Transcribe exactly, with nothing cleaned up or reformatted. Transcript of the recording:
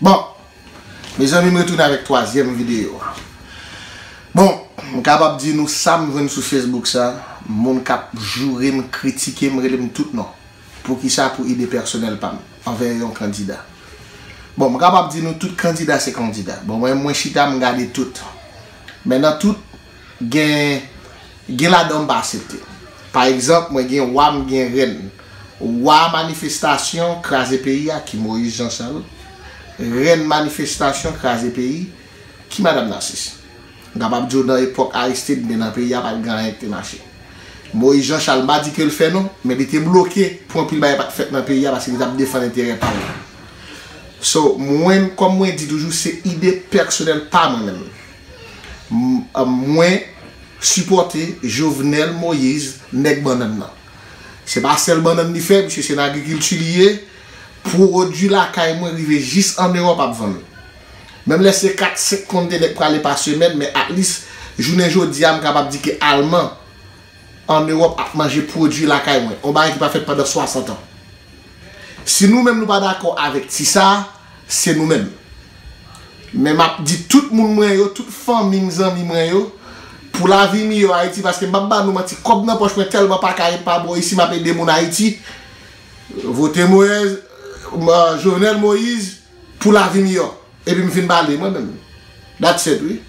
Bon, mezanmi, m retounen avèk twazyèm videyo. Bon, m kapab di nou sa m jwenn sou Facebook sa, moun k ap joure m, kritike m, rele m tout non. Poukisa? Pou ide pèsonèl pa m anvè yon kandida. Bon, m kapab di nou tout kandida se kandida. Bon, mwen, mwen chita, m gade tout. Men nan tout, gen, gen ladan m pa aksepte. Pa egzanp, mwen gen wa, m gen rèn. Wa manifestasyon kraze peyi a, ki Moïse Jean Charles. Rèn manifestasyon kraze peyi, ki Madam Narcisse. M kapab di w nan epòk Aristide, men nan peyi a pa t gen anyen ki te mache. Moïse Jean Charles, m pa di ke l fè non, men li te bloke pou anpil bagay pa t fèt nan peyi a paske li t ap defann enterè pa l. So, mwen, kòm mwen di toujou, se ide pèsonèl pa mwen menm. M- Mwen sipòte Jovenel Moïse, nèg bannann nan. Se pa sèl bannann li fè, misye se nan agrikilti li ye. Pwodui lakay mwen rive jis an Ewòp ap vann. Menm lè se kat, senk kontene k prale pa semèn, men at least, jounen jodi a, m kapab di ke Alman an Ewòp ap manje pwodui lakay mwen. Yon bagay ki pa fèt pandan swasant an. Si nou menm nou pa dakò avèk ti sa, se nou menm. Men m ap di tout moun mwen yo, tout fanmi m, zanmi mwen yo, pou lavi miyò Ayiti, paske m p ap ba nou manti, kòb nan pòch mwen tèlman pa ka ret pa bò isi, m ap ede moun Ayiti. Vote Moïse, Jovenel Moïse, pou lavi miyò. Epi m fin pale, mwen menm. That's it, wi.